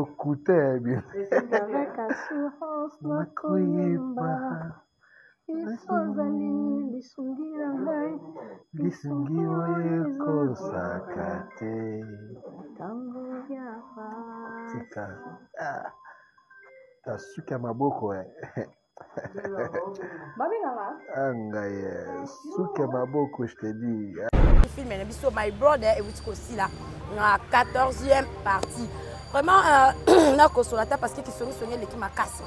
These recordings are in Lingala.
Lokuta ya bino. Avec assurance nakoyemba Yesu azali lisungi na ngai Lisungi oyo ekosaka te. Ntango ya pasi. Tika. Ah. Ta suki ya maboko eh. Babengaka? Ah ngai eh. Suki ya maboko je te dis. Film na biso My Brother ewuti kosila na 14e partie. Vraiment euh, nakosola ta parce que kisongisongi eleki makasi.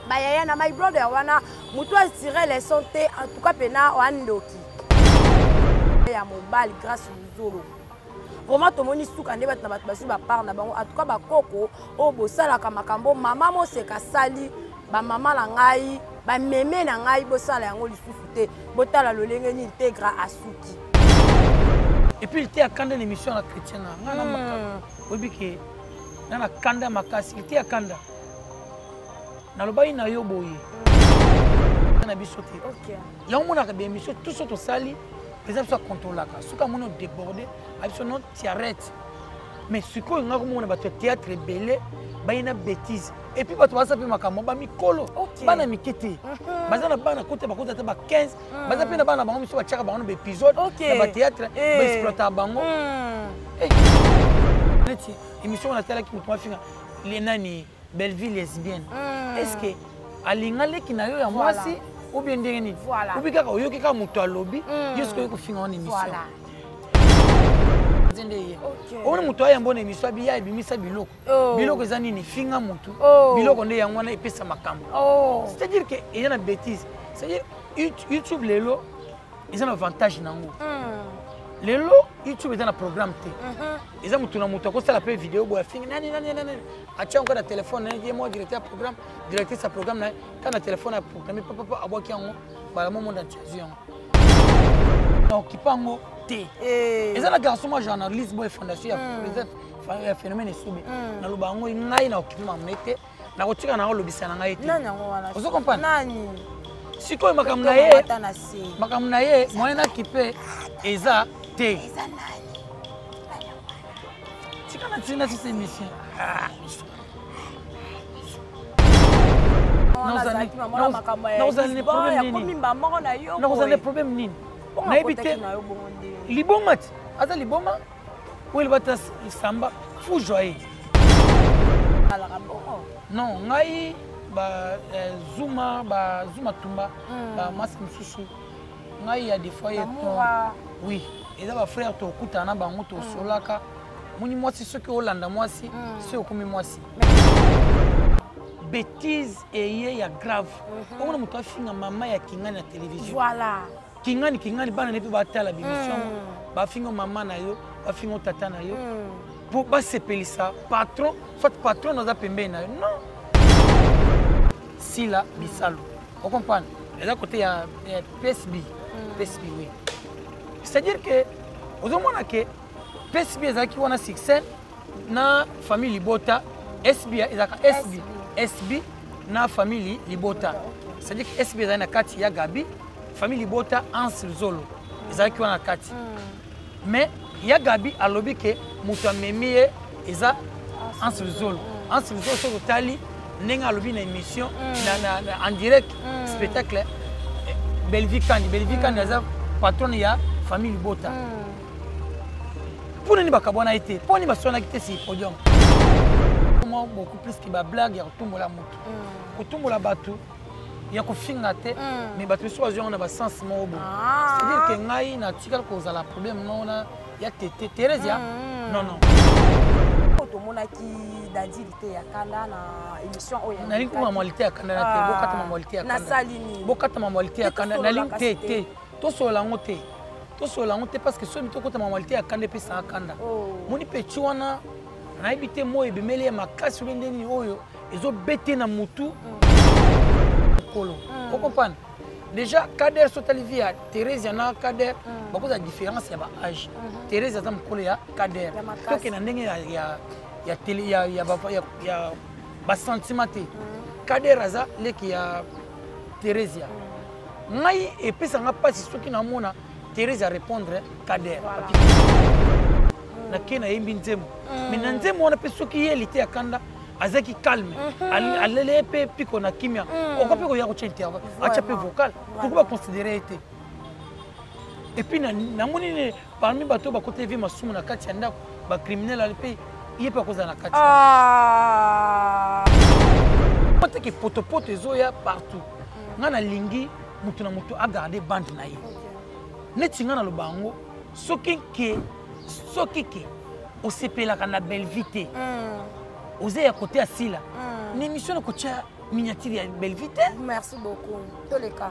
Bayaya na My Brother wana moto atire leçon te en tout cas pena wandoki ya mobali grâce luzolo vraiment tomoni suka nde bato na bato bazwi bapart na bango en tout cas bakoko oyo bosalaka makambo mama moseka asali bamama na ngai bameme na ngai bosala yango lisusu te botala lolenge nini tegra asuki et puis liteya kanda na émission na chrétien na ngai na makambo oyebi ke nga na kanda makasi liteya kanda nalobaki na yo boye na biso te yango monaka baémission tout so tosali eza biso akontrolaka soki amoni odéborde abiso non tu arrête mais sikoyo nga komona bato ya théâtre ebele baye na bêtise et puis bato baza mpe makambo bamikolo bana mike te mhm. baza na bana kota bakota ata ba 15 mhm. baza mpe na bana bango miso batiaka bango na baépisode na batéâtre eh. baexploitaka bango mhm. eh. neti émission wana atalaki moto mafinga nani belleville lesbienne est ce que alinga leki na yo ya mwasi ou bien ndenge nini obi kaka oyoki kaka moto alobi yo sikoyo kofinga wana émission nde ye omoni moto ayamba na émission abiya ebimisa biloko oh. biloko eza nini finga motu oh. biloko nde yango wana epesa makambo oh. c'est-à-dire que eza na bêtise c'est-à-dire youtube lelo eza na avantage na yango hmm. lelo youtube eza na programme te mhm. eza motu na motu akosala mpe video boye afingi nani nani nani atia yango na telefone na ye mwa directeur ya programme directrice ya programme na ye kaka na telefone ya programme papapa abwaki yango mbala mo monde entier azwi yango okipa yango te eh. eza na garçon mwa journaliste boye fondation ya hmm. ya phénomène esobe hmm. naloba yango ngai na okipe makambo te nakotika na olobisa na ngai te ozo comprendre sikoyo makambo na ye makambo na ye moyen nakipe eza te tika na tina sisa émission ah, nakozala na problème nini nayebi te liboma ti aza liboma oyo libata samba fou joye non ngai ba eh, zuma ba zuma tumba hmm. ba masque mosusu ngai ya des fois ye oui eza ba frère tokutana na bango tosolaka hmm. moni mwasi soki olanda mwasi hmm. soki okomi mwasi bétise eye ya grave mhm. omona moto afinga mama ya kingani na télévision voilà. kingani kingani bana ne mpe batala bimission yango mm. bafinga mama na yo bafinga tata na yo mpo mm. basepelisa patron soit patron aza pembeni na yo non sila bisalo ocomprendre eza kote ya psb mm. psb oui c'est à dire que ozomona ke psb ezalaki wana succès na famille libota sb ezalaka sb sb na famille libota c'est à dire que sb ezali na kati ya gabi famille libota hans luzolo ezalaki wana na kati mm. mais ya gabi alobi ke moto amemi ye eza hans luzolo mm. hans luzolo soki otali ndenge alobi na émission mm. na, na, na, en direct mm. spectacle eh, bellevue kandi bellevue mm. kandi aza patronne ya famille libota mm. mpo nini bakabwana ye te mpo nini baswanaki te si podium moi beaucoup plus que bablague ya kotumbola motu mm. kotumbola bato ya kofinga te mm. mais bato mosusu bazwi yango na basens moko boye ah. c'est-à-dire ke ngai natikali kozala problème nona ya tete theresia mm. non non tomonaki dadi lite ya kanda na émission oyo nalingi koma mwa lite ya kanda na te ah. bokata mamwa lite ya kanda nasali nini bokata mamwa lite ya kanda nalingi te te tosolola yango te tosolola yango te parce que soki tokota mamalite ya kanda epesaka kanda oh. moni peti wana nayebi te moi ebemeli ya makasi obe nde nini oyo ezobete na motu mokolo mm. okomprendre déjà kader so otali vie ya theresia na kader mm. bakozala différence ya baage mm-hmm. theresia aza mokolo ya kader toke na ndenge ya basentiment te mm. kader aza leki ya theresia ngai epesa nga mpasi soki namona therese a répondre kader voilà. nake nayembi nzembo mm. mais na nzembo wana mpe soki ye lite ya kanda Azaki calme. Alele pe piko na kimia. Okopi ko ya ko interview. Acha pe vocal. Pourquoi ba considérer été? Et puis namoni ne parmi bato bakota evi masumu na kati ya ndako ba criminel ali pe ye pe akozala na kati. Ah. Teke potopoto ezoya partout. Nga nalingi moto na moto agarde bande na ye. Neti nga naloba yango soki ke soki ke osepelaka na Bellevue te. Oza ya kote ya Sila. Na émission na kotia miniature ya Bellevue te. Merci beaucoup. Toleka.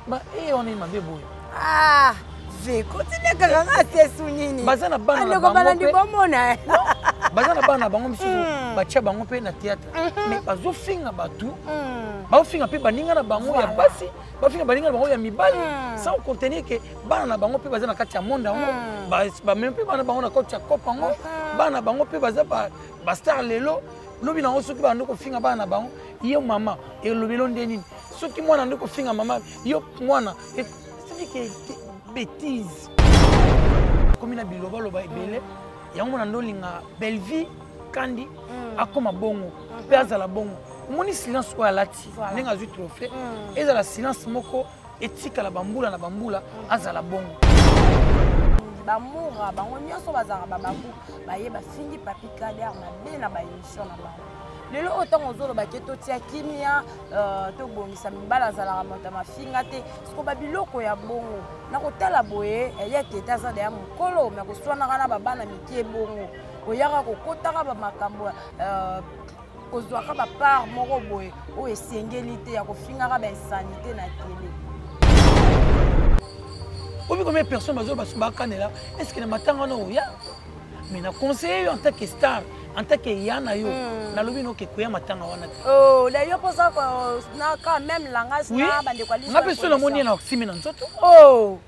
Ba eh on est mabe boye. Ah, ve continue kaka nga sesu nini? Baza na bana na bango. Balandi bomona. Baza na bana na bango misusu batia bango pe na théâtre. Mais bazofinga bato. Bazofinga pe baninga na bango ya basi, bafinga baninga na bango ya mibali sans contenir que bana na bango pe baza na kati ya monde yango. Ba même pe bana bango na kati ya cope yango. Bana na bango pe baza ba star lelo. Lobi nango soki bando kofinga bana na bango, yo mama elobelo nde nini? Soki mwana nde kofinga mama, yo mwana, c'est que bêtise. Komi na biloba loba ebele, yango mwana ndolinga Bellevue Kandi akoma bongo, pe azala bongo. Omoni silence oyo alati, ndenge azwi trophée, ezala silence moko etikala bambula na bambula azala bongo. Bamoura bango nyonso bazalaka babaku baye bafingi Papi Kader mabe na ba émission na bango. Lelo oyo ntango ozoloba ke totia kimia, tobongisa mibala azalaka moto ya mafinga te, siko ba biloko ya bongo na kotala boye ya tete aza deya mokolo me koswanaka na babana mike bongo koyaka kokotaka ba makambo, kozwaka ba part moko boye oyo esengeli te ya kofingaka ba insanité na télé. Obi combien de personnes bazo baso bakanela, est-ce que na matanga wana oya? Mais na conseiller yo en tant que star, en tant que yana yo, nalobi no ke koya matanga wana te. Oh, d'ailleurs pour ça na quand même langage na bande kwa liso. Ngape so na moni na simi na nzoto. Oh.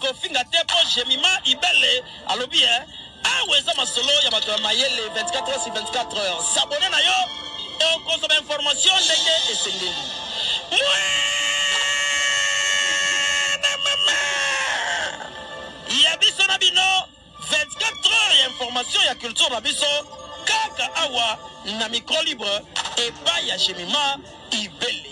Kofinga te po Jemima Ibele alobi hein, awa eza masolo ya bato ya mayele 24 heures sur 24 heures. S'abonner na yo okozwa ba information ndenge esengeli. Mwana mama ya biso na bino 24 heures ya information ya culture na biso kaka awa na micro libre epai ya Jemima Ibele.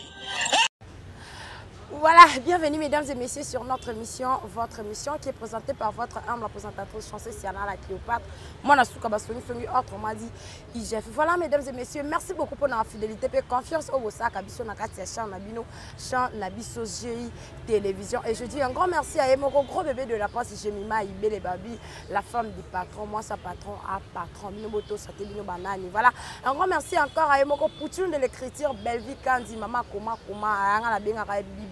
Voilà, bienvenue mesdames et messieurs sur notre émission, votre émission qui est présentée par votre humble présentatrice Chancel Siana la Cléopâtre. Moi, Nasuka Basoni Songi, autrement dit IGF. Voilà mesdames et messieurs, merci beaucoup pour notre fidélité et confiance au Bosaka Biso Nakati ya Chan Nabino, Chan Nabiso GI Télévision. Et je dis un grand merci à Emoro, gros bébé de la presse, Jemima Ibele Babi, la femme du patron, moi sa patron à patron, Bino Boto, Sate Bino Banani. Voilà, un grand merci encore à Emoro Poutine de l'écriture, Bellevue Kandi, Mama Koma Koma, Ayanga la Benga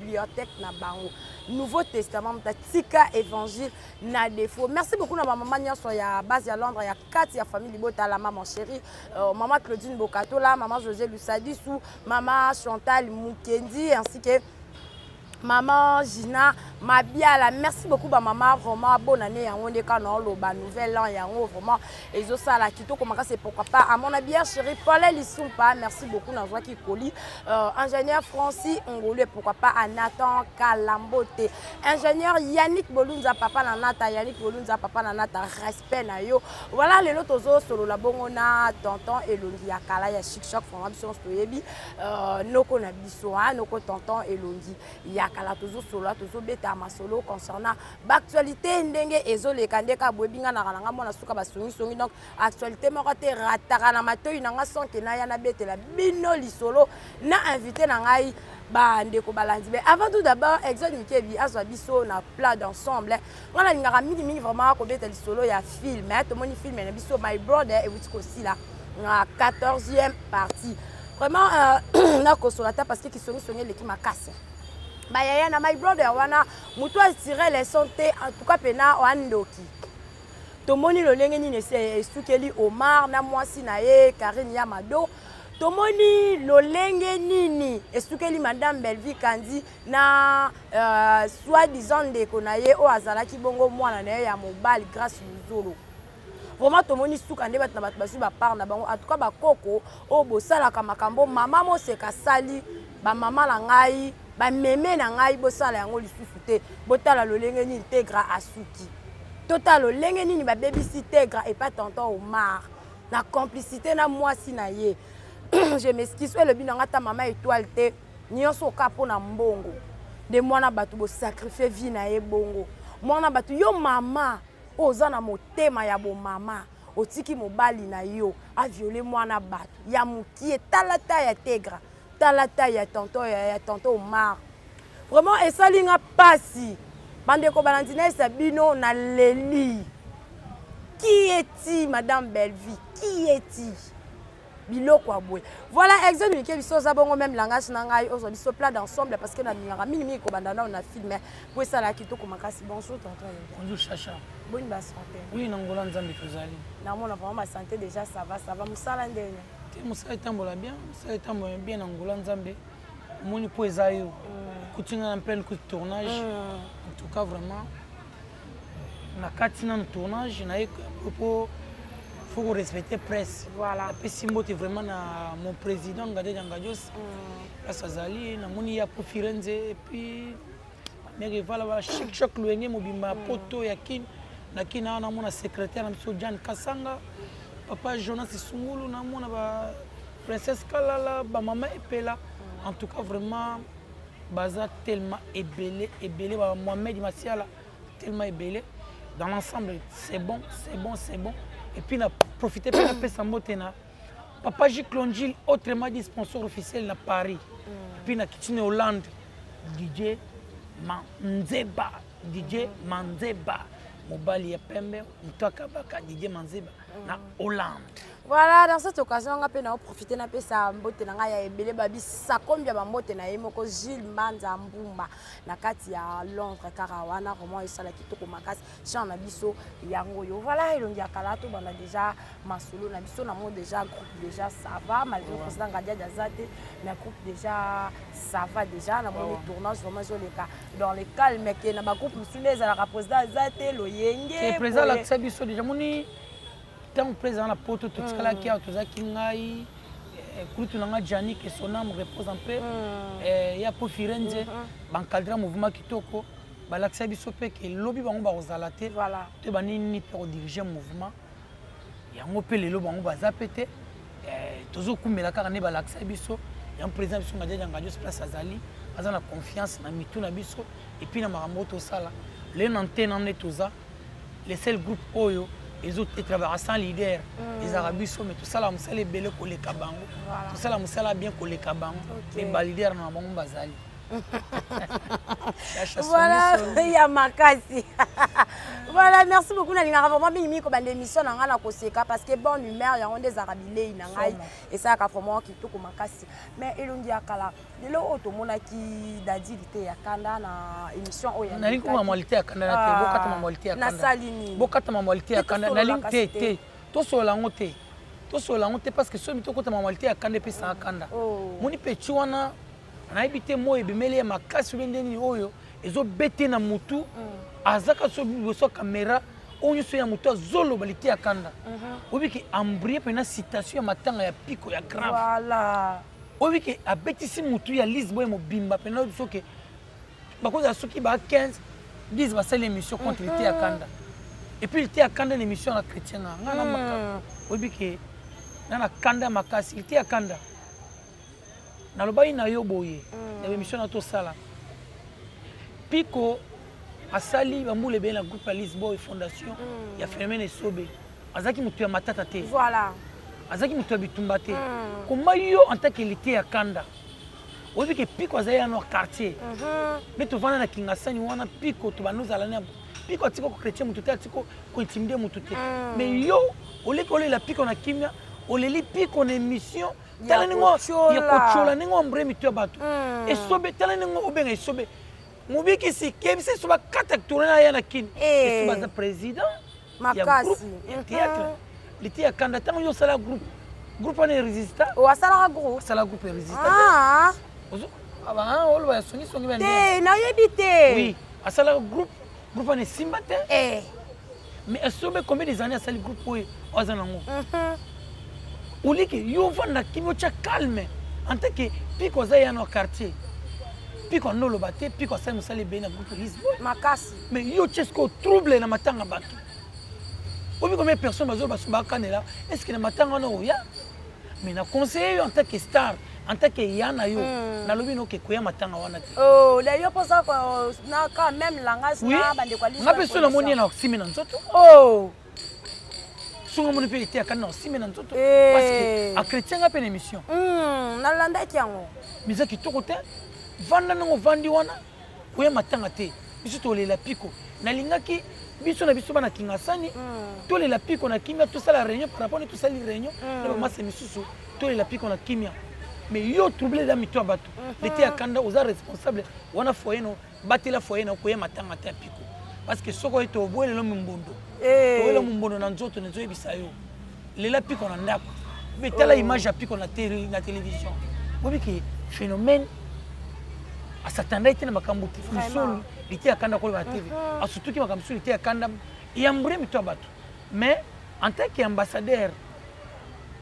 bibliothèque na bango. Nouveau Testament, tika évangile na défaut. Merci beaucoup na maman nyonso ya base ya Londres ya kati ya famille Libota la maman chérie, maman Claudine Bokatola, maman José Lusadisu, maman Chantal Mukendi ainsi que maman Gina Mabiala. Merci beaucoup ba maman, vraiment bonne année yango ndeka na loba nouvel an yango vraiment ezosala kitoko makasi, pourquoi pas à mon bien chérie Paul Lisumpa, merci beaucoup na joie qui colis, ingénieur Francis Ngolé, pourquoi pas à Nathan Kalambote, ingénieur Yannick Bolunza papa na Nata, Yannick Bolunza papa na Nata, respect na yo. Voilà lelo tozo solo la bongo na tonton Elongi ya kala ya chic choc vraiment biso toyebi, noko na biso, hein, noko tonton Elongi ya ya kala, tozosolola, tozobeta masolo concernant baactualité ndenge ezoleka. Nde kaka boyebi nga naka na nga mwana suka basongisongi, donc actualité moko te rataka na matoi na nga sans ke naya nabetela bino lisolo na invité na ngai. Bandeko balandi, mais avant tout d'abord, Exode Mikebi azwa biso na plat d'ensemble. Nga nalingaka mingimingi vraiment kobeta lisolo ya film. Tomoni film na biso My Brother ewuti kosila na 14e partie. Vraiment nakosola ta parce que kisongisongi eleki makasi. Bayaya na My Brother wana, moto atire leçon te, en tout cas mpena oandoki. Tomoni lolenge nini esukeli Omar na mwasi na ye Karine ya Mado. Tomoni lolenge nini esukeli Madame Bellevue Kandi na soi-disant ndeko na ye oyo azalaki bongo mwana na ye ya mobali, Grâce Luzolo. Vraiment tomoni suka nde bato na bato bazwi bapart na bango. En tout cas, bakoko oyo bosalaka makambo mama Moseka asali bamama na ngai, bameme na ngai, bosala yango lisusu te. Botala lolenge nini Tegra asuki, totala lolenge nini babebisi Tegra epa tonton Omar na complicité na mwasi na ye. Je m'excuse, oyo elobi nanga ata mama Étoile te. Nyonso oka mpo na mbongo nde mwana bato bosacrifie vie na ye bongo. Mwana bato, yo mama oyo oza na motema ya bomama, otiki mobali na yo aviole mwana bato ya mokie. Tala ta ya Tegra, tala ta ya tonton, ya tonton Omar. Vraiment esali nga pasi. Bandeko balandi, nayesa bino, naleli. Qui est Madame Bellevue? Qui est biloko ya boye? Voilà, exemple mike biso oza bongo même langage na ngai, ozwa biso plat d'ensemble parce que nalingaka mingimingi kobanda nao na film po esalaka kitoko makasi. Bonjour tonton. Bonjour Chacha. Boni basanté? Oui, na ngola Nzambe tozali. Namona vraiment basanté déjà, ça va, ça va. Mosala ndenge? Te, mosala etambola bien, mosala etambola bien na ngola Nzambe. Omoni mpo eza yo okuti nga na pleine coup de tournage. En tout cas vraiment na kati nanu tournage naye po faut ko respecter presse. Voilà. Napesi mbote vraiment na mon président Ngade Ngadios, place azali. Namoni ya po Firenze et puis mère Evala, bala chic choc loyenge mobimba ya poto ya Kin. Na Kin awa namona secrétaire na biso Jan Kasanga, papa Jonas Sungulu, namona ba princesse Kalala, bamama Epela. En tout cas vraiment baza tellement ebele ebele, ba Mohamed Masiala, tellement ebele. Dans l'ensemble c'est bon, c'est bon, c'est bon. Et puis na profité mpe napesa mbote na papa J Clongil, autrement dit sponsor officiel na Paris, et puis na Kitine Hollande, DJ Manzeba, DJ Manzeba, mobali ya pembe, moto akabaka, DJ Manzeba na Hollande. Voilà, dans cette occasion nga mpe na oprofite napesa mbote na ngai ya ebele, babisakombi ya bambote na ye moko Gilles Mbanza Mbumba na kati ya Londres kaka wana. Vraiment esala kitoko makasi champ na biso yango oyo. Voilà, elongi ya kala, tobanda déjà masolo na biso. Namoni déjà groupe déjà ça va, malgré président Ngadiadi aza te, mais groupe déjà ça va. Déjà namoni tournage vraiment ezoleka dans le calme ke na bagroupe mosusu nde ezalaka président aza te, loyenge. Président alakisa biso déjà. Moni ntango président na poto, totikalaki awa, tozalaki ngai, kulutu na nga Jani, que son âme repose en paix, ya po Firenze, baencadra mouvement kitoko. Balakisa biso mpe ke lobi bango bakozala te, to banini mpe kodirige mouvement yango. Mpe lelo bango baza mpe te, tozokumbela kaka nde balakisa biso yango. Président biso Ngadiadia Ngadios, place azali, aza na confiance na mitu na biso et puis na makambo oyo tosala lelo na ntena nde toza le seul groupe oyo ezotravaillaka sans leader. Ezalaka biso, mais tosala mosala ebele koleka bango, tosala mosala bien koleka bango, mais baleader na bango bazali. Voilà, ya makasi. Voilà, merci beaucoup. Nalingaka vraiment mingimingi kobanda émission na ngai na koseka parce que bonne humeur yango nde ezalaka bilei na ngai, esalaka vraiment kitoko makasi. Mais elongi ya kala, lelo oyo tomonaki Dadi Lite ya Kanda na émission oyo. Nalingi koma mwa Lite ya Kanda na te. Bokatama mwa Lite ya Kanda. Nasali nini? Bokatama mwa Lite ya Kanda. Nalingi te, te tosolola yango te, tosolola yango te, parce que soki tokotama mwa Lite ya Kanda, epesaka kanda. Moni peti wana, nayebi te moi ebimeli ya makasi obe nde nini oyo ezobete na motu. Azaka so liboso ya caméra oyo nyonso ya motu azoloba Lite ya Kanda. Oyebi ke embrie mpena citation ya matanga ya piko ya grave. Oyebi ke abetisi motu ya Lisboye mobimba mpena. Oyebi soki bakozala soki ba 15 10 basali émission contre Lite ya Kanda, et puis Lite ya Kanda na émission na chrétien nga nga na maka. Oyebi ke nga na kanda makasi. Lite ya Kanda, nalobaki na yo boye na émission na tosala. Piko asali bambula ebele na groupe ya Lisboy Fondation ya phénomène Esobe. Azalaki moto ya matata te. Voilà. Azalaki moto ya bitumba te. Koma yo en tant qu'élité ya kanda. Oyebi ke Piko azali ya no quartier. Mais tovanda na Kingasani wana Piko to banozala na Piko atiko ko chrétien moto te atiko ko intimider moto te. Mais yo oleki olela Piko na kimia, oleli Piko na émission tala ndenge ya kotyola ndenge ombre mito ya bato esobe tala ndenge obenga esobe mobikisi kebisa esobe akata tourne na ya na kini esobe aza président ya groupe ya théâtre liti ya kanda ntango yo osala groupe groupe wana eresista asalaka groupe asala groupe eresista oloba ya songisongi te nayebi te oui asalaka groupe groupe wana esimba te mais esobe combien des années asali groupe oyo aza nango oliki yo ovanda kimi otya calme en tant que piko aza ya na quartier piko anoloba te piko asali mosala ebele na groupe lisboy makasi mais yo otye sikoyo trouble na matanga bato obi combien personne bazoloba so bakanela est ce que na matanga wana oya mais na conseille yo en tant que star en tant que ya na yo nalobi noke koya matanga wana te oh d'ailleurs mposa na quand même langage na bandeko ya nga mpe so namoni ye na osime na nzoto oh songo moni mpe eteyaka na osime na nzoto parce que achrétien nga mpe na émission nalandaki yango mais eza kitoko te vanda ndenge ovandi wana koya matanga te biso tolela piko nalingaki biso na biso bana kingasani tolela piko na kimia tosala réunion par rapport tosali réunion na bamasa misusu tolela piko na kimia mais yo trouble eza mito ya bato lete ya kanda oza responsable wana foyer no batela foyer na koya matanga te ya piko parce que soki oye toboyelelo mimbondo toyela mimbondo na nzoto nazoyebisa yo lela piko na ndako mais tala image ya piko na télévision obiki phénomène asatandaki te na makambo misolo lite ya kanda koloba na tv asutuki makambo mosusu lite ya kanda eyambure mito ya bato mais en tant que ambassadeur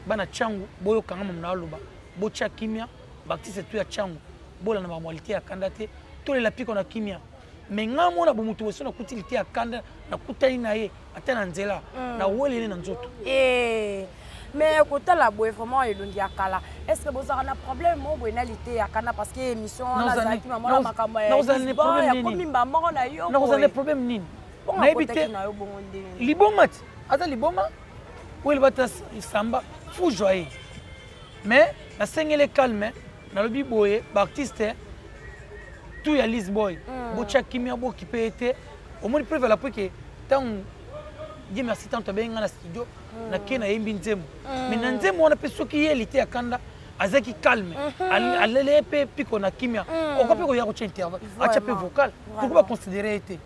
bana Tshangu boyokanga mamu na aloba botya kimia baartiste tu ya Tshangu bolanda makambo ya lite ya kanda te tolela piko na kimia mais nga mona bomoto boso nakuti lite ya kanda nakutani na ye ata na nzela nawelele na nzoto. Mais kotala boye vraiment elongi ya kala est ce que bozalaka na problème moko boye na lite ya kanda parce que émission wana azalaki mama na makambo ya komimba moko na yo nakozala na problème nini nayebi te liboma ti aza liboma oyo elobata samba fou joyeux mais nasengeli calme nalobi boye baartiste tout ya lisboy botya kimia bokipe ye te omoni preuve ala po ke ntango Dieu merci tanto abengi nga na studio nake nayembi nzembo mais na nzembo wana mpe soki ye lite ya kanda azalaki calme alele ye mpe piko na kimia oko mpe koya kotya intervalle atya mpe vocal pourquoi baconsidere ye te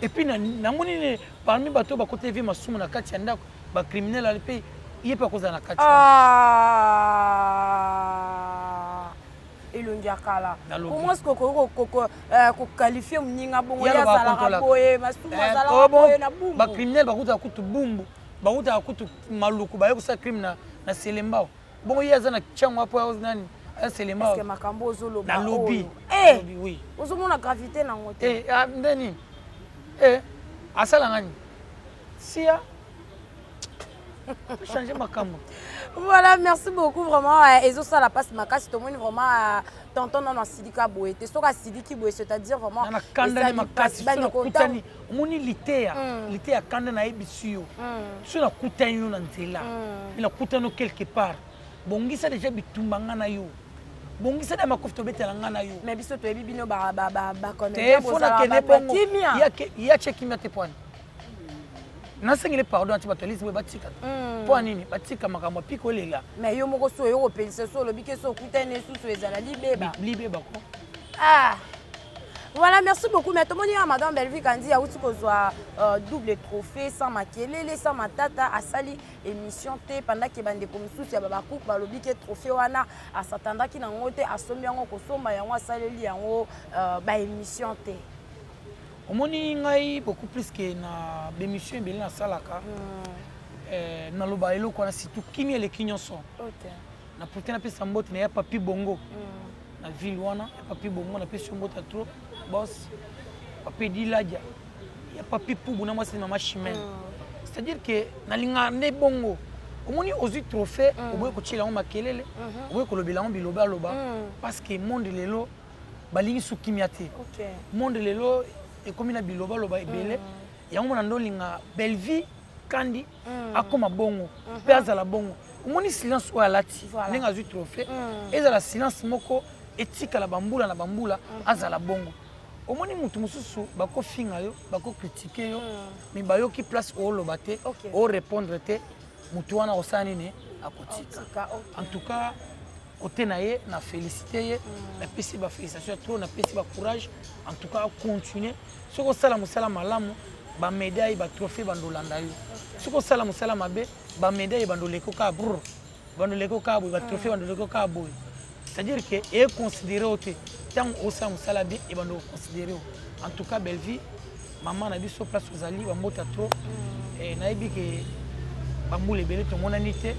et puis namoni nini parmi bato oyo bakota evi masumu na kati ya ndako bacriminel ali mpe ye mpe akozala na kati elongi ya kala comment est-ce que okoki koqualifie moninga bongo ye azalaka boye masumu azalaka boye na bumbu bacriminel bakutaka kutu bumbu bakutaka kutu maluku baye kosala crime na selembao bongo ye aza na Tshangu apo nani aza selembao makambo ozoloba nalobi oui ozomona gravité nango te nde nini asalanga nini sia changer makambo. Voilà, merci beaucoup vraiment. Ezosala passe makasi tomoni vraiment tonton non asilika boye te soki asiliki boye c'est-à-dire vraiment na kanda ne makasi so nakutani omoni liteya liteya kanda nayebisi yo so nakutani yo na nzela me nakutani yo quelque part bongisa déjà bitumba nga na yo bongisa da makofi tobetela nga na yo mais biso toyebi bino te fo nakende bongo ya tie kimia te poani nasengeli pardon ati bato alisi boye batika mpo ya nini batika makambo ya piko elela mais yo moko so oyo kopelisa so olobi ke so okutani lisusu ezala libeba libeba ko ah Voilà, merci beaucoup. Mais tomoni ya Madame Bellevue Kandi auti kozwa double trophée sans makelele, sans matata, asali émission te pendant que bandeko mosusu ya babakuku balobi ke trophée wana asatandaki nango te, asombi yango kosomba yango asaleli yango ba émission te. Omoni ngai beaucoup plus que na bémission ebele nasalaka naloba eloko wana surtout kimia eleki nyonso. Na profite napesa mbote na ya Papi Bongo. Na ville wana ya Papi Bongo napesi yo mbote ya trop boss Papi Diladia ya Papi Pubu na mwasi mama Chimène. C'est-à-dire que nalinga nde bongo omoni ozwi trophée oboyi kotiela yango makelele oboyi kolobela yango biloba aloba parce que monde lelo Balingi su kimia te. Monde lelo ekomi na bilobaloba ebele. Yango mona ndolinga Bellevue Kandi akoma bongo mpe azala bongo. Omoni silence oyo alati ndenge azwi trophée, ezala silence moko etikala bambula na bambula, azala bongo. Omoni motu mosusu bakofinga yo, bakokritike yo, mais bayoki place ooloba te, orépondre te, motu wana akosala nini? Akotika. En tout cas, côté na ye, na félicité ye, napesi bafélicitation ya trop, napesi bacourage. En tout cas, acontinue. Soki osala mosala malamu, bamédaille, batrophée bandolanda yo. Soki osala mosala mabe, bamédaille bandoleko kaka brr, bandoleko kaka boye, batrophée bandoleko kaka boye. C'est-à-dire que econsidéré yo te. Ntango osala mosala bien, ebando koconsidéré yo. En tout cas, Bellevue, mama na biso, place ozali, bambota trop. Nayebi ke bambula ebele tomonani te,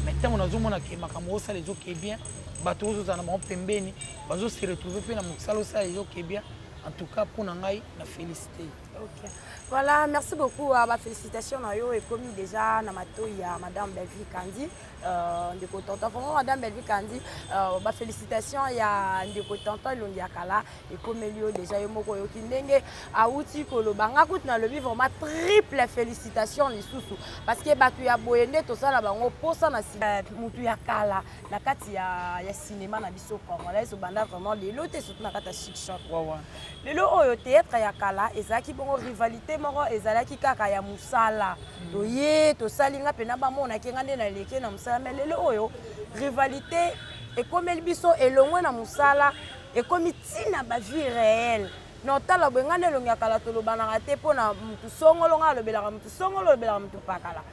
mais ntango nazomona ke makambo osala ezoke bien, bato ozozala na bango pembeni bazose retrouve mpe na mosala osala ezoke bien. En tout cas, mpo na ngai, na félicité. Ok. Voilà, merci beaucoup. Ah, bah, félicitations na yo ekomi déjà na matoi ya Madame Bellevue Kandi. Ndeko tonton, vraiment Madame Bellevue Kandi, bah, félicitations ya ndeko tonton Elongi ya kala ekomeli yo déjà, yo moko oyoki ndenge awuti koloba. Nga kutu nalobi vraiment triple félicitation lisusu, parce que bato ya boye nde tosala bango posa na mutu ya kala na kati ya cinéma na biso congolais, obanda vraiment lelo te, surtout na kati ya Chic Choc. Lelo oyo théâtre ya kala ezalaki bongo rivalité moko ezalaki kaka ya mosala. Toye tosali nga mpena bamonaki nga nde naleki na mosala, mais lelo oyo rivalité ekomeli biso elongwe na mosala, ekomi ntina bavie réelle. Na otala boye, nga nde elongi ya kala tolobanaka te mpo na mutu songolo, nga alobelaka mutu songolo, olobelaka mutu pakala,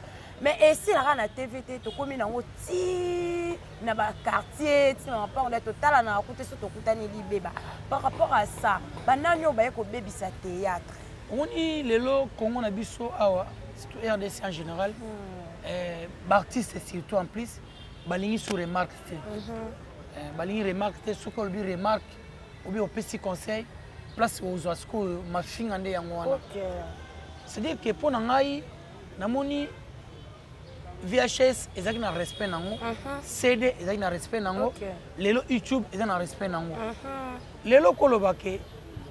mais esilaka na TV te. Tokómi nango ti na baquartier, ti na mapango nde totalanaka kuta so tokutani libeba. Par rapport à ça, banani oyo baye kobebisa théâtre? Omoni lelo Congo na biso awa, surtout RDC en général, baartiste surtout, en plus balingi sous remarque te. Balingi remarque te. Soki olobi remarque obi opesi conseil, place ozwa sikoyo mafinga nde yango wana. C'est-à-dire que mpo na ngai, namoni VHS ezalaki na respect nango, CD ezalaki na respect nango, lelo YouTube eza na respect nango. Lelo koloba ke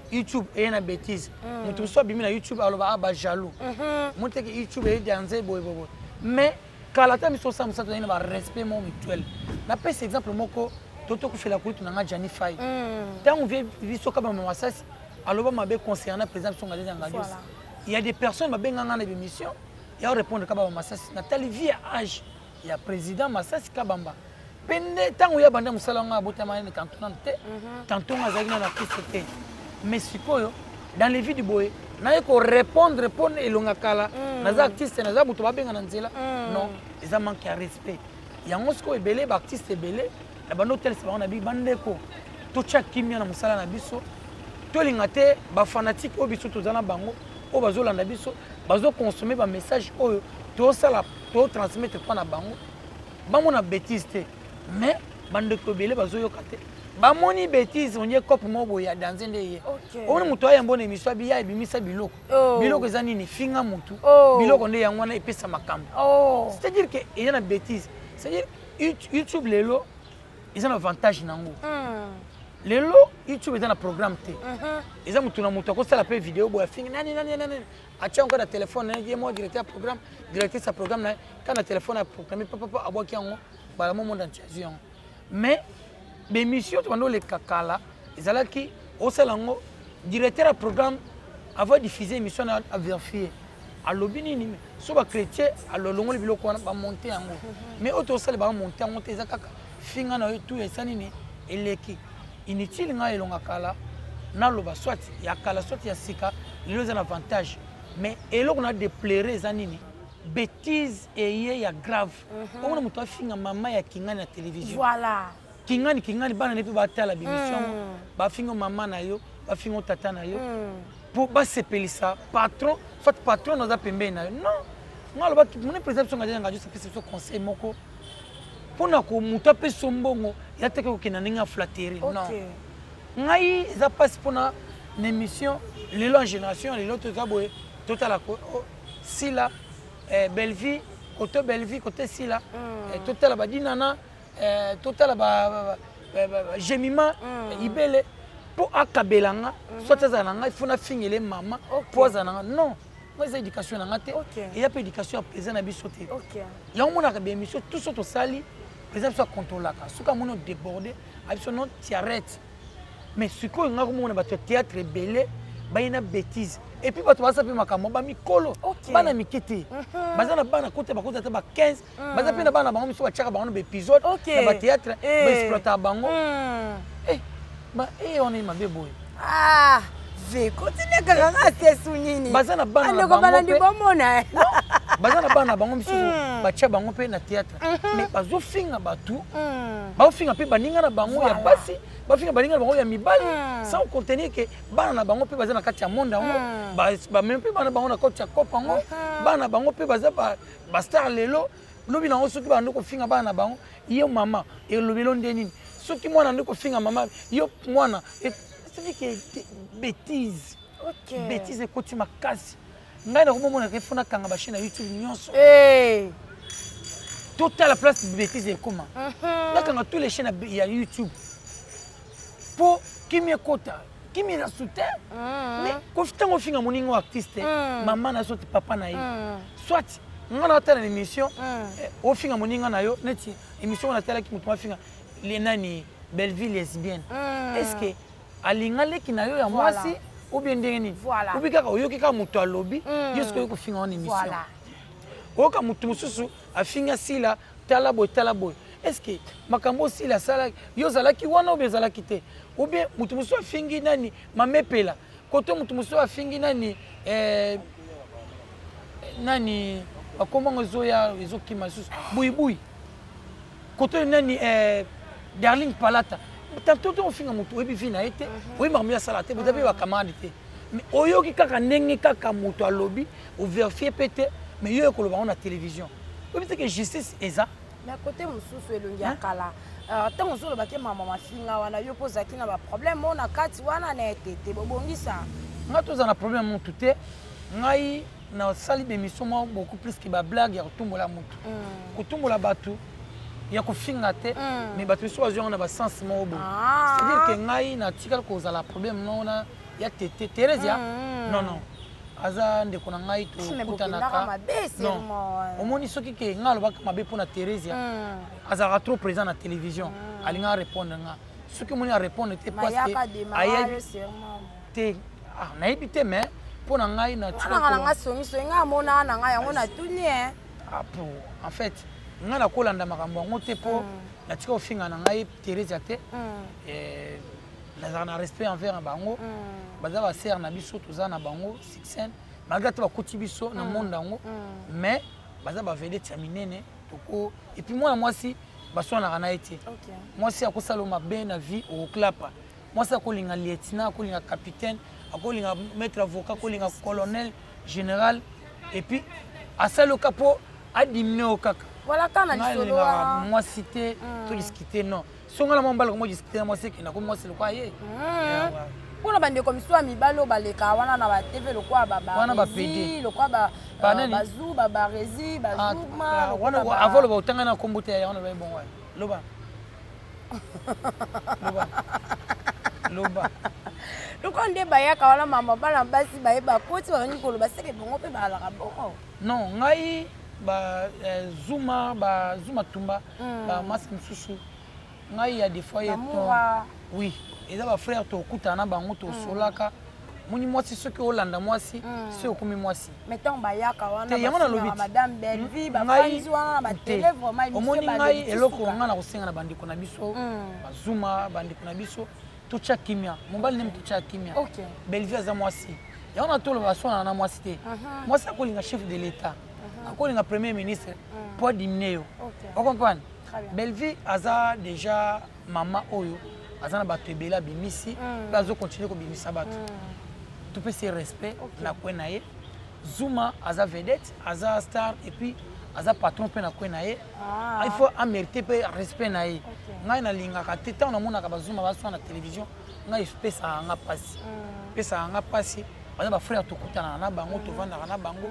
YouTube eye na bêtise, moto mosusu abimi na YouTube aloba a bajaloux, moni teke YouTube eye danze boye boye boye. Mais kala ata biso osala mosala, tozalaki na barespect moko mutuel. Napesa exemple moko, totokufela kulutu na nga Jani Fai. Ntango vie biso kaba masasi aloba mabe concernant président biso Ngadios ya Ngadios, il y a des personnes babenganga na bémission ya répondre Kabamba Masasi. Natali vie ya âge ya président Masasi Kabamba mpe nde ntango ya banda mosala yango, abotama nene tanto nano te, tanto ngo azalaki nano artiste te. Mais sikoyo dans les vies du boye, naye korépondre mpo elonga kala, naza artiste, naza moto babenga na nzela. Non, eza manque ya respect. Yango sikoyo ebele baartiste ebele na bando otelisa bango na bi bandeko, totya kimia na mosala na biso. Tolinga te bafanatike oyo biso toza na bango, oyo bazolanda biso, bazoconsommer bamessage oyo tosala, totransmettre mpo na bango bamona bêtise te. Mais bandeko ebele bazoyoka te, bamoni bêtise onye cope moko boye ya danze nde ye. Omoni moto ayambo na émission, abi ya ebimisa biloko. Biloko eza nini? Finga motu. Biloko nde yango wana epesa makambo. C'est-à-dire que eza na bêtise. C'est-à-dire YouTube lelo eza na avantage nango. Lelo YouTube eza na programme te, eza motu na motu akosala mpe video boye, afingi nani nani nani, atia yango na telefone na ye, ye moko directeur ya programme, directrice ya programme na ye, kaka na telefone aprogramme papapa, abwaki yango bala mo monde entier azwi yango. Mais bémission to bando oleka kala ezalaki osala yango, directeur ya programme avant diffuser émission na avérifier alobi nini, so bachrétien alolongoli biloko wana, bamonte yango. Mais oyo tosala, bamonte yango te, eza kaka finga na yo tu esa nini eleki inutile. Ngai elonga kala naloba, soit ya kala, soit ya sika, lelo eza na avantage. Mais eloko na déplaire eza nini? Bêtise eye ya grave. Omona moto afinga mama ya Kingani na télévision. Kingani, Kingani, bana ne mpe batala bémission yango, bafinga mama na yo, bafinga tata na yo mpo basepelisa patron, soit patron naza pembeni na yo. Non, nga alobaki moni président biso Ngadi Ngadi apesi biso conseil moko mpona ko moto apesi yo mbongo ya teke kokenda ndenge ya flatterie. Non, ngai eza mpasi mpona na émission lelo en génération lelo toza boye, totala oh, Sila, Bellevue kote, Bellevue kote Sila, totala badinana, totala ba Jemima, ibele. Mpo akabela nga, soit azala na ngai, fo nafingele mama mpo azala na nga. Non, nga eza éducation na nga te, eza mpe éducation ya président na biso te. Yango monaka baémission tout so tosali, président biso acontrôlaka. Soki amoni odéborde, abiso non, tu arrêtes. Mais sikoyo nga komona bato ya théâtre ebele baye na bêtise, et puis bato baza mpe makambo bamikolo, bana mike te, baza na bana kota, bakota ata ba 15, baza mpe na bana bango miso, batiaka bango na baépisode na bathéâtre, baexploitaka bango. Ba wana ye mabe boye. Ah, ve continue kaka, nga sesu nini? Baza na bana na bandeko balandi bomona. Baza na bana na bango misusu, batia bango mpe na théâtre, mais bazofinga bato, bazofinga mpe baninga na bango ya basi, bafinga baninga na bango ya mibali, sans contenir ke bana na bango mpe baza na kati ya monde yango, bamemi mpe bana bango na kati ya cope yango. Bana na bango mpe baza bastar lelo, lobi nango soki bandi kofinga bana na bango, yo mama elobelo nde nini? Soki mwana andi kofinga mama, yo mwana, c'est que bêtise, bêtise ekoti makasi. Ngai nakomomonaka efo nakanga bachaîne ya YouTube nyonso, totala place bêtise ekoma. Nakanga tous les chaînes ya YouTube mpo kimi ekota, kimi eza soutien. Mais kofi, ntango ofinga moninga artiste, mama na soit papa na ye, soit nga na otala na émission, ofinga moninga na yo, neti émission wana atalaki moto mafinga le nani, Belleville lesbienne, est ce que alinga leki na yo ya mwasi ou bien ndenge nini? Obi kaka oyoki kaka moto alobi, yo soki oyoki kofinga wana émission, oyoka moto mosusu afinga Sila, tala boye, tala boye, est ce que makambo osila asalaki, yo ozalaki wana obi ezalaki te? Ou bien moto mosusu afingi nani, Mamepela koto, moto mosusu afingi nani, nani, bakombango ezoya ezokima lisusu, buibui koto nani, Darling Palata. Tanto to ofinga moto, oyebi vi na ye te, oyebi makambo ye asala te, boza mpe bacamarade te, mais oyoki kaka ndenge kaka moto alobi, overifie mpe te, mais yo ekoloba yango na télévision, oyebi te ke justice eza. Na kote mosusu, elongi ya kala, ntango ozolobaki mama mafinga wana, yo mpo ozalaki na baproblème oyo na kati wana na etete bobongisa? Ngai toza na problème motu te. Ngai nasali bémission moko beaucoup plus ke bablague ya kotumbola motu, kotumbola bato, ya kofinga te, mais bato misusu bazwi yango na basens moko boye. C'est-à-dire ke ngai natikali kozala problème moko na ya tete Thérésia, non, non, aza ndeko na ngai, tokutanaka. Non, omoni, soki ke ngai alobaka mabe mpo na Thérésia, azalaka trop présent na télévision, alingaka répondre nga. Soki omoni arépondre te, parce que ayebi te, nayebi te, mais mpo na ngai natikanga na nga songisongi, ngai amonaka na ngai yango natuni. En fait, ngai nakolanda makambo yango te, mpo natika kofinga na ngai Thérésia te. Nazalaka na respect envers na bango, baza basere na biso, toza na bango succès malgré te bakoti biso na monde yango, mais baza bavedete ya minene toko. Et puis mwana mwasi baswanaka na ye te. Mwasi akosala mabe na vie, okoklapa. Mwasi akolinga lieutenant, akolinga capitaine, akolinga maître avocat, akolinga colonel, général, et puis asali oka mpo adimine o kaka. Voilà, kaka na lisolo wana. Mwasi te todiscute, non. So ngai na mwa mobali komo discute na mwasi, ekenda ko mwasi lokwa ye. Mpona bandeko misusu ya mibali oyo baleka wana na batv, lokwa babarezi, lokwa bazu, babarezi, bazuma. Avant loba otanga na kombo te ya wana, loba ebongo, loba, loba, loba. Lokola nde bayaka wana, mama, bana basi baye bakoti, balingi koloba seke bongo mpe balaka bongo. Non, ngai ba Zuma, ba Zuma Tumba, bamasque mosusu, ngai ya des fois ye, oui, eza bafrère, tokutana na bango, tosolaka. Moni mwasi, soki olanda mwasi, soki okomi mwasi. Mais ntango bayaka wana, yango nalobi. Madame Bellevie, bafandi wana na batele, vraiment. Omoni, ngai eloko ngai na kosenga na bandeko na biso bazuma, bandeko na biso, totya kimia. Mobali ndenge totya kimia. Bellevie aza mwasi, yango na toloba baswanaka na mwasi te. Mwasi akolinga chef de l'État, akolinga premier ministre mpo adimine yo, ocomprendre? Bellevie aza déjà mama oyo aza na bato ebele abimisi, mpe azocontinue kobimisa bato. Topesi respect na kwe na ye. Zuma aza vedette, aza star, et puis aza patron mpe na kwe na ye, il faut amérite mpe respect na ye. Ngai nalingaka te ntango namonaka bazuma baswa na télévision, ngai epesaka nga mpasi, epesaka nga mpasi. Baza bafrère, tokutanaka na bango, tovandaka na bango.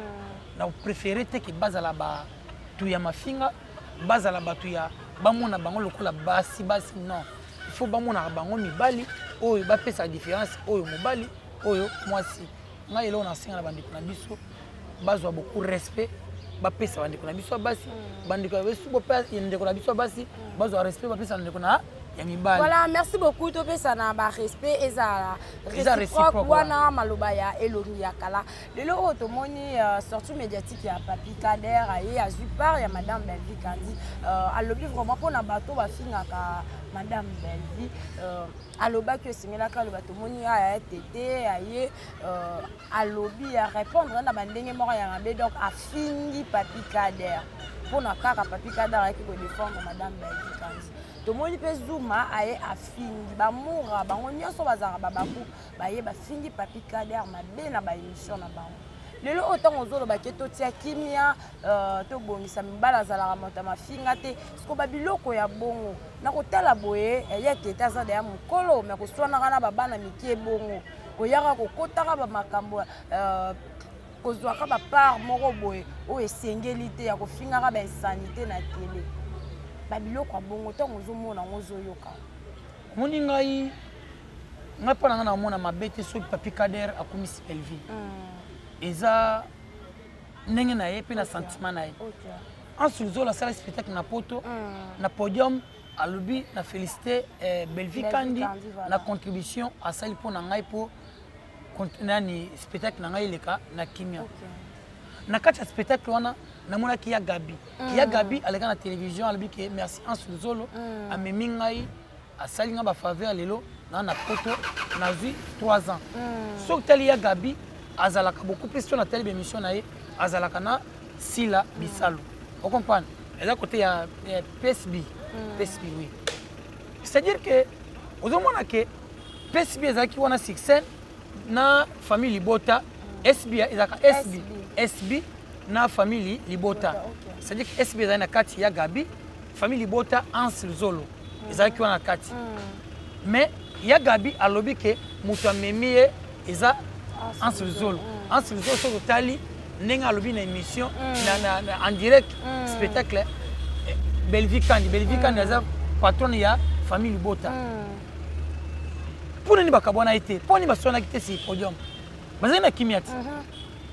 Na préféré te ke bazala bato ya mafinga, bazala bato ya bamona bango lokola basi basi, non. Il faut bamonaka bango mibali oyo bapesaka différence oyo mobali, oyo mwasi. Ngai eloko nasenga na bandeko na biso, bazwa beaucoup respect, bapesa bandeko na biso ya basi, bandeko ya biso, ndeko na biso ya basi bazwa respect, bapesa bandeko na ya mibali. Voilà, merci beaucoup. Topesa na barespect, ezala Eza réciproque. Réciproque. Wana maloba ya elongi ya kala. Lelo oyo tomoni sortie médiatique ya Papi Kader, aye azwi part ya madame Belvi Kandi. Alobi vraiment mpona bato bafingaka madame Belvi, alobaki esengelaki aloba. Tomoni aya tete aye alobi ya répondre na bandenge moko ya mabe, donc afingi Papi Kader mpona kaka Papi Kader ayaki kodéfendre madame Belvi Kandi. Tomoni mpe Zuma aye afingi bamura, bango nyonso bazalaka babaku, baye bafingi Papi Kader mabe na baémission na bango. Lelo oyo ntango ozoloba ke totia kimia, tobongisa, mibala azalaka moto ya mafinga te, siko babiloko ya bongo na kotala boye, ya tete aza deya mokolo me koswanaka na babana mike bongo, koyaka kokotaka bamakambo, kozwaka bapart moko boye oyo esengeli te, ya kofingaka bainsanité na tele, babiloko ya bongo, ntango ozomona yango, ozoyoka? Omoni, ngai mpo na ngai namona mabe te soki Papi Kader akomisi Belvi. Eza ndenge na ye mpe na sentiment na ye. Ansulzolo asala spectacle na poto, na podium alobi na félicité Belvi Kandi na contribution asali mpo na ngai, mpo nani, spectacle na ngai eleka na kimia. Na kati ya spectacle wana namonaki ya Gabi. Ya Gabi aleka na télévision, alobi ke merci Ansulzolo, amemi ngai, asali nga bafaveur, lelo naa na poto, nazwi 3 ans. Soki tali ya Gabi azalaka beaucoup plus to natali bémission na ye, azalaka na Sila Bisalo, ocomprendre, eza côté ya PSB. PSB, oui, c'est à dire que ozomona ke PSB ezalaki wana succès na famille libota. SB ezalaka SB, SB na famille libota, c'est à dire que SB ezali na kati ya Gabi, famille libota, Hans Luzolo ezalaki wana na kati. Mais ya Gabi alobi ke moto amemi ye eza Hans Luzolo. Hans Luzolo, soki otali ndenge alobi na émission en direct, spectacle, Belvi Kandi, Belvi Kandi aza patronne ya famille libota. Mpo nini bakabwana ye te? Mpo nini baswanaki te si podium bazali na kimia te?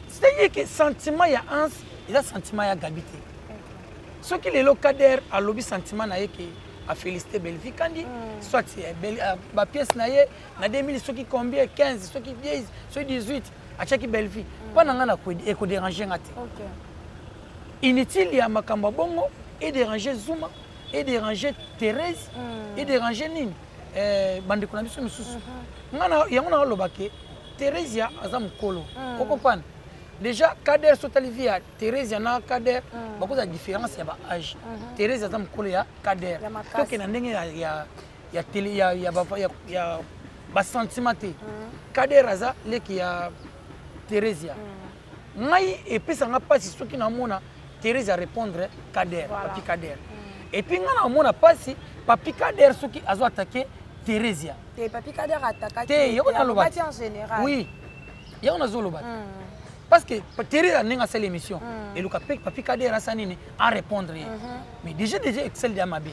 C'est-à-dire que sentiment ya Hans eza sentiment ya Gabi te. Soki lelo Kader alobi sentiment na ye ke afélicité Belvi Kandi, soit bapièce na ye na 2000 soki combien, 15 soki 10 soki 18, atiaki Belvi, mpo na ngai ekodérange nga te. Inutile ya makambo ya bongo edérange Zuma, edérange Thérèse, edérange nini, bandeko na biso misusu. Nga yango naoloba ke Thérésia aza mokolo, ocomprendre déjà. Kader, so otali vie ya Thérésia na Kader, bakozala différence ya baage. Thérèse aza mokolo ya Kader. Tokenda ndenge ya télé, ya basentiment te. Kader aza leki ya Thérésia. Ngai epesanga mpasi soki namona Thérèse arépondre Kader, Papi Kader. Et puis ngai namona mpasi Papi Kader soki azo attaquer Thérésia. Te, Papi Kader attaquaki te, yango naloba. En général. Oui, yango nazoloba te, parce que Thérèse ndenge asali émission, eluka mpe Papi Kader asa nini, arépondre ye. Mais déjà excel ya mabe.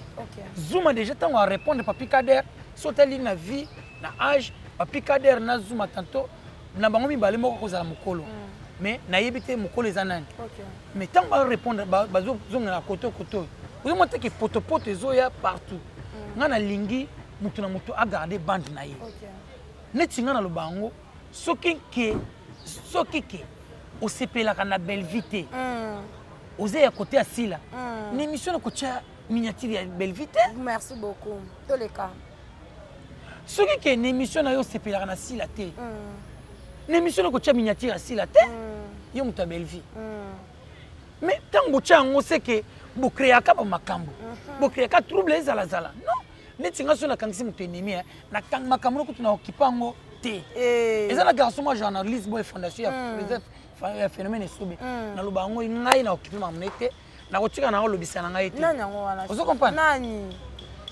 Zuma déjà ntango arépondre Papi Kader, so otali na vie, na âge, Papi Kader na Zuma, tantôt na bango mibale moko kozala mokolo, mais nayebi te mokolo eza nani. Mais ntango barépondre, bazozongela koto koto oyo, ozomona teke potopoto ezoya partout. Ngai nalingi moto na moto agarde bande na ye. Neti ngai naloba yango, soki ke osepelaka na Belvi te, oza ya kote ya Sila, na émission na kotia miniature ya Belvi te. Merci beaucoup, toleka. Soki ke na émission na yo osepelaka na Sila te, na émission na kotia miniature ya Sila te, yo moto ya Belvi. Mais ntango botia yango, seke bocréaka bamakambo, bocréaka trouble ezalazala. Non, neti nga so nakangisi moto ennemi, makambo nokutu na okipa yango te. Eza na garçon mwa journaliste boye, fondation ya ya phénomène esobe, naloba yango, ngai na okipe makambo na ye te, nakotika na olobisa na ngai te. Ozo comprendre?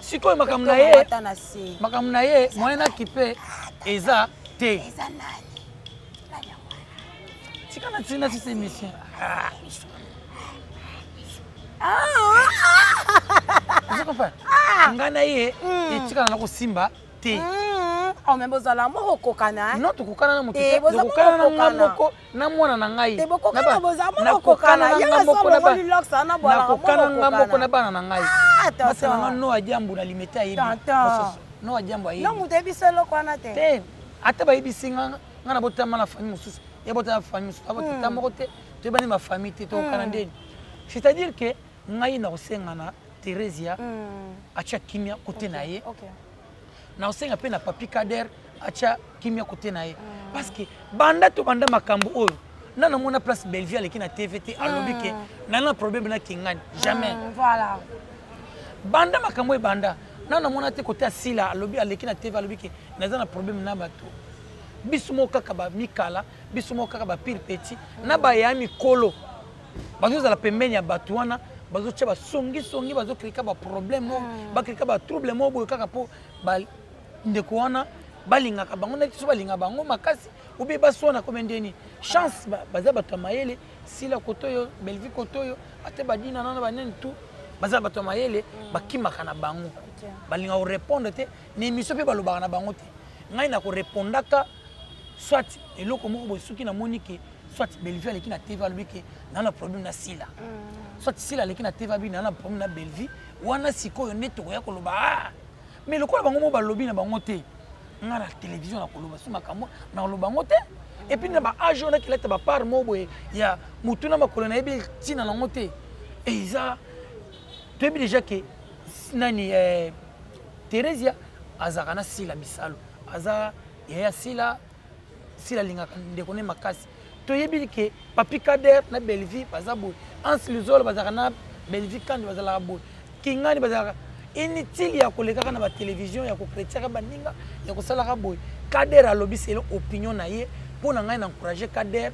Sikoyo makambo na ye, makambo na ye, moyen nakipe eza te. Tika na tina sisa émission. Ozo comprendre? Ngai na ye etikala na kosimba te. Oh, mais bozala moko kokana. Non, tokokana na moto te. Tokokana na ngai moko na mwana na ngai. Te bokokana bozala moko kokana. Ye moko na bana. Nakokana ngai moko na bana na ngai. Masala nga no adiambu na limete ayebi. No adiambu ayebi. Non, moto ayebi so eloko wana te. Te. Ata bayebisi nga nga na botama na famille mosusu. Ye botama na famille mosusu. Abotata moko te. Toyebani ma famille te tokokana ndeni. C'est-à-dire que ngai nakosenga na Theresia atia kimia kote na ye. Nakosenga mpe na Papi Kader atia kimia kote na ye. Parce que banda to banda makambo oyo na namona place Bellevue aleki na TV te alobi ke na na problème na Kingani jamais. Voilà. Banda makambo ebanda na namona te kote asila alobi aleki na TV alobi ke naza na problème na bato. Biso moko kaka ba mikala, biso moko kaka ba pire petit na ba ya mikolo. Bazozala pembeni ya bato wana bazotia basongisongi, bazokrika baproblème moko, bakrika batrouble moko boye kaka mpo ndeko wana balingaka bango neti so balingaka bango makasi obe baswana kome ndeni chance baza bato ya mayele sila kotoyo Bellevue kotoyo ate badina nana banene tout baza bato ya mayele bakimaka na bango balingaka korépondre te na émission mpe balobaka na bango te ngai nakorépondaka soit eloko moko boye soki namoni ke soit Bellevue aleki na TV alobi ke na na problème na Sila soit Sila aleki na TV alobi na na problème na Bellevue wana sikoyo nde tokoya koloba ah mais lokola bango mo balobi na bango te nga na télévision na koloba so makambo na koloba yango te et puis na ba âge wana kelata ba part mo boye ya mutu na makolo nayebi ntina nango te eza toyebi déjà ke nani Theresia azalaka na Sila Bisalo aza yaya Sila Sila alingaka ndeko ne makasi toyebi ke Papi Kader na Bellevue baza boye Hans Luzolo bazalaka na Bellevue Kandi bazalaka boye Kingani bazalaka inutile ya kolekaka na ba télévision ya kokretiaka baninga ya kosalaka boye Kader alobi selon opinion na ye mpo na ngai na encourager Kader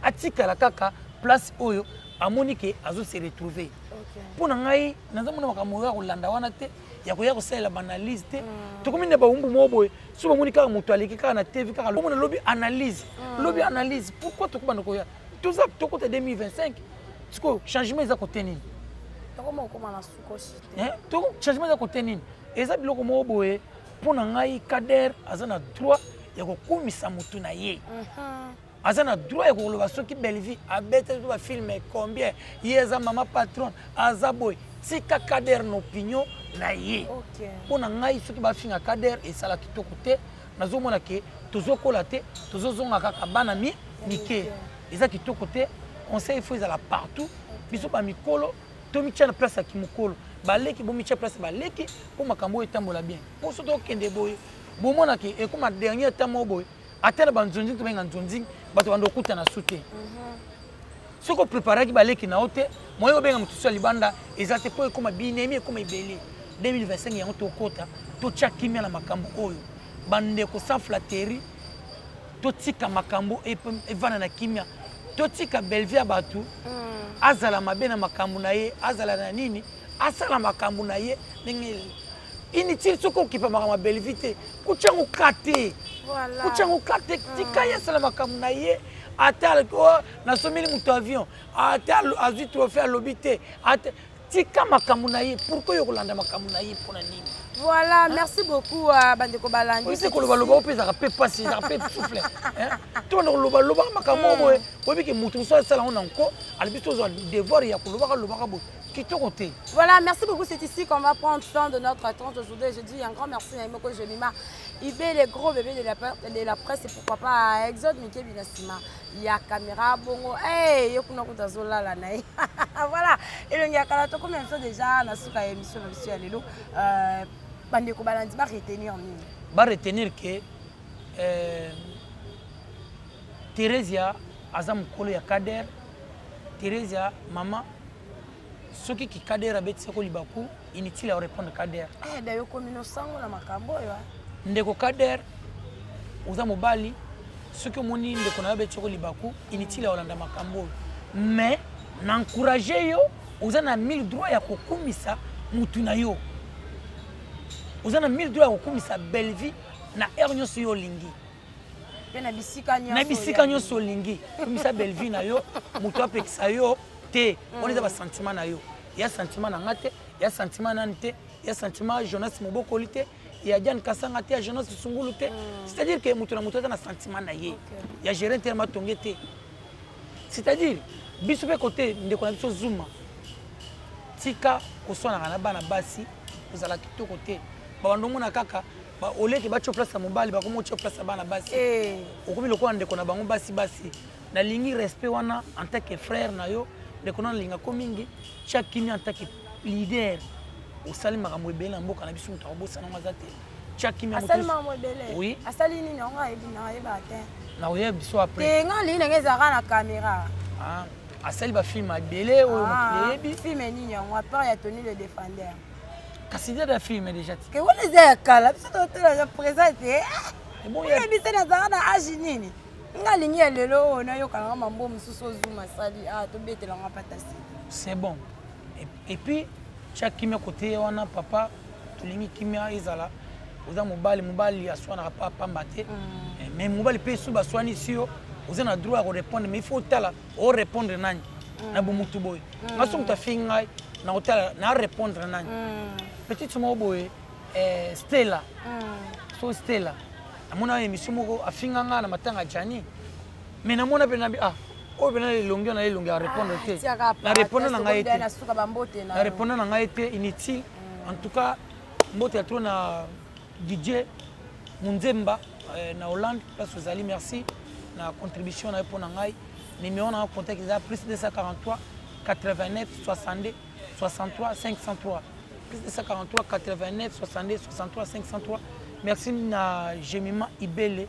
atikala kaka place oyo amoni ke azo se retrouver mpo na ngai nazomona makambo ya kolanda wana te ya koya kosalela baanalyse te tokomi na bawumbu moko boye so bamoni kaka moto aleki kaka na TV kaka omona lobi analyse lobi analyse pourquoi tokobanda koya toza tokota 2025 sikoyo changement eza kote nini changement eza kote nini eza biloko moko boye mpo na ngai Kader aza na droit ya kokumisa motu na ye aza na droit ya koloba soki Bellevue abetaki ba film combien ye aza mama patronne aza boye tika Kader na opinion na ye mpo na ngai soki bafinga Kader esala kitoko te nazomona ke tozokola te tozozonga kaka bana mi mike eza kitoko te conseil faut ezala partout biso bamikolo tomitia na place ya kimokolo baleki bomitia place baleki mpo makambo oyo etambola bien mpo soki tokende boye bomona ke ekoma dernier temps moko boye ata na banzonzingi tobenga nzonzingi bato banda okutana su te soki opreparaki baleki na yo te moye obenga moto so ya libanda eza te mpo ekoma binemi ekoma ebele 2025 yango tokota totya kimia na makambo oyo bandeko sans flatterie totika makambo evanda na kimia totika Bellevue ya bato azala mabe na makambo na ye azala na nini asala makambo na ye ndenge inutile soki okipa makambo ya Bellevue te kotyango ka te kotyango ka te tika ye asala makambo na ye ata nasomeli moto avion ata azwi trophée alobi te ata tika makambo na ye pourquoi yo kolanda makambo na ye mpona nini voilà merci beaucoup bandeko balandi te kolobaloba oyo mpe ezalaka mpe mpasi ezalaka mpe souffle tobanda kolobalobaka makambo moko boye oyebi ke moto mosusu asala yango na nko alobi tozwa devoir ya kolobaka lobaka boye kitoko te. Voilà, merci beaucoup. C'est ici qu'on va prendre fin de notre tranche d'aujourd'hui. Je dis un grand merci à Imoko Jemima, Ibé, les gros bébés de la presse et pourquoi pas à Exode Mike Binasima. Il y a caméra, bongo, hey, yokuna kutazola la naï. Voilà, et le Nyakala, tout comme ça déjà, na souka émission, monsieur Alelo, bandeko balandi ba retenir nini? Ba retenir que Theresia aza mokolo ya Kader, Theresia maman soki ki Kader abetisa ko libaku inutile ya répondre Kader. Eh d'ailleurs komi no sango na makambo oyo. Ndeko Kader oza mobali soki omoni ndeko na yo abetisa ko libaku inutile ya kolanda makambo oyo. Mais na encourager yo oza na mille droit ya kokumisa mutu na yo. Oza na mille droit ya kokumisa Bellevue na heure nyonso yo olingi. Na bisika nyonso. Na bisika nyonso olingi. Kumisa Bellevue na yo, mutu apekisa yo te. Wana eza ba sentiment na yo. Ya sentiment na nga te, ya sentiment nani te. Ya sentiment Jonas Mobokoli te, ya Diane Kasanga te, ya Jonas Sungulu te. C'est-à-dire que moto na moto aza na sentiment na ye. Ya gérer te matonge te. C'est-à-dire biso mpe kote ndeko na biso Zuma, tika koswanaka na bana basi, kozala kitoko te. Babanda omona kaka oleke batio place ya mobali, bakomi otio place ya bana basi. Okomi lokola ndeko na bango basi basi. Nalingi respect wana en tant que frère na yo, ndeko na nalinga ko mingi, tia kimia en tant que leader. Osali makambo ebele na mboka na biso, moto akobosana yango aza te. Tia kimia. Asali makambo ebele. Oui. Asali nini yango ayebi na ayeba te. Na oyebi biso après. Te nga lingi ndenge ezalaka na caméra. Ah, asali ba film ebele oyo mokili eyebi. Film nini yango à part ya Tony le Défendeur? Kasi dia da film déjà ti. Ke wana eza ya kala, biso totala ya présent te. Oyebi te nazalaka na âge nini? Nga lingi ya lelo oyo nayoka nanga mambo mosusu ozuma asali, ah, tobetela nga patasi. C'est bon. Et puis tia kimia kote wana papa, tolingi kimia ezala. Oza mobali, mobali aswanaka pa pamba te. Mais mobali pe so baswanisi yo, oza na droit ya korépondre, mais il faut otala orépondre nani na bomutu boye. Nga so moto afingi ngai, na kotala na répondre nani. Petite moko boye, Stella. So Stella namona émission moko afinga nga na matanga Gianni, mais namona pe nabi, ah, oyo pena elongi wana elongi ya répondre te. Na répondre na ngai te, na répondre na ngai te, inutile. En tout cas mbote ya trop na DJ Munzemba na Hollande, place ozali, merci na contribution na yo mpo na ngai. Numéro na contact eza plus 243 89 62 63 503, plus 243 89 62 63 503. Merci na Jemima Ibele,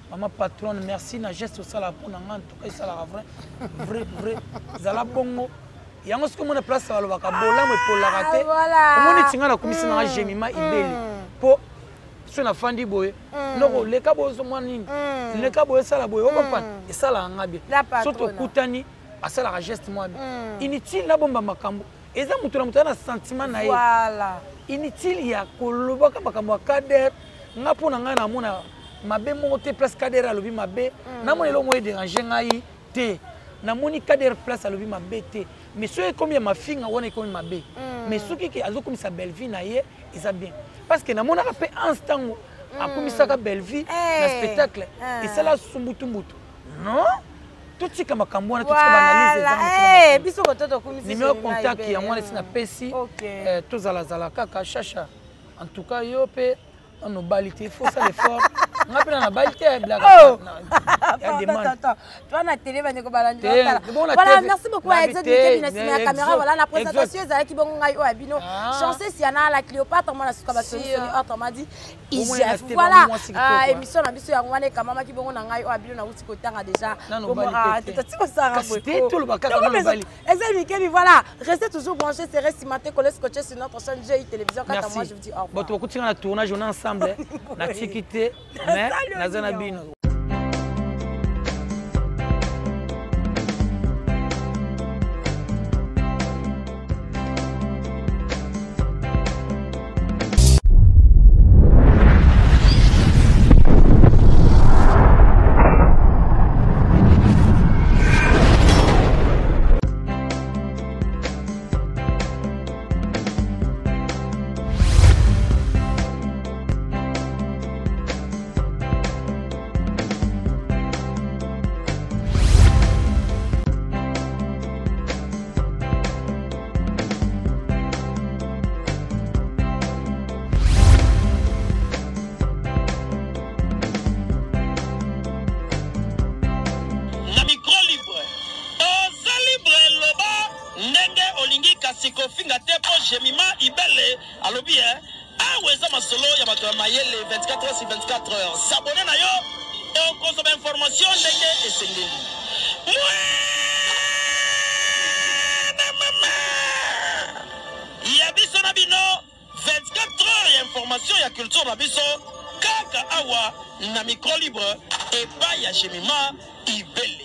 maman patronne, merci na geste osala mpo na ngai. En tout cas esalaka vrai vrai vrai, zala bongo yango. Soki omona place balobaka bolamu epolaka te, omoni tinga nakomisi nanga Jemima Ibele, mpo so nafandi boye, noko leka boye, ozomwa nini, leka boye, esala boye, okomprendre, esalaka nga bien. So tokutani, asalaka geste mwa bien. Inutile nabomba makambo, eza moto na moto aza na sentiment na ye. Inutile ya kolobaka makambo ya Kader. Nga mpo na ngai namona mabe moko te place Kader alobi mabe. Namona eloko moko edérange ngai te. Namoni Kader place alobi mabe te, mais soki ekomi ya mafinga wana ekomi mabe. Mais soki ke azokomisa Bellevue na ye, eza bien, parce que namonaka mpe anse ntango akomisaka Bellevue na spectacle, esala sumbutumbutu. Non, totika makambo wana, totika baanalyse. Biso koto tokumisi numéro contact yango wana esi napesi. Tozalazala kaka shasha. En tout cas yo mpe nano obali te, faut sala effort. Nga mpe na nabali te, bilaka ya demande. Toi na télé, bandeko balandi. Voilà, merci beaucoup à Exode Mikebi na nsima ya caméra. Voilà, la présentation ezalaki bongo ngai oyo ya bino, Chance Siana la Cléopâtre, mwana suka basongisongi, autrement dit IGF. Voilà, émission na biso yango wana ekamamaki bongo na ngai oyo ya bino, nauti kotanga déjà tikosanga. Exode Mikebi, voilà, restez toujours branchés, serrés, cimentés, collés, scotchés sur notre chaîne GI Télévision. Quant à moi, je vous dis au revoir. Bato bakutinga na tournage, on est ensemble, natiki te, mais naza na bino. Na micro libre, oza libre, loba ndenge olingi, kasi kofinga te, mpo Jemima Ibele alobi e awa eza masolo ya bato ya mayele. 24 heures sur 24 heures, s'abonner na yo, okozwa bainformation ndenge esengeli. Mwana mama ya biso na bino, 24 heures ya information ya culture na biso kaka awa na micro libre epai ya Jemima Ibele.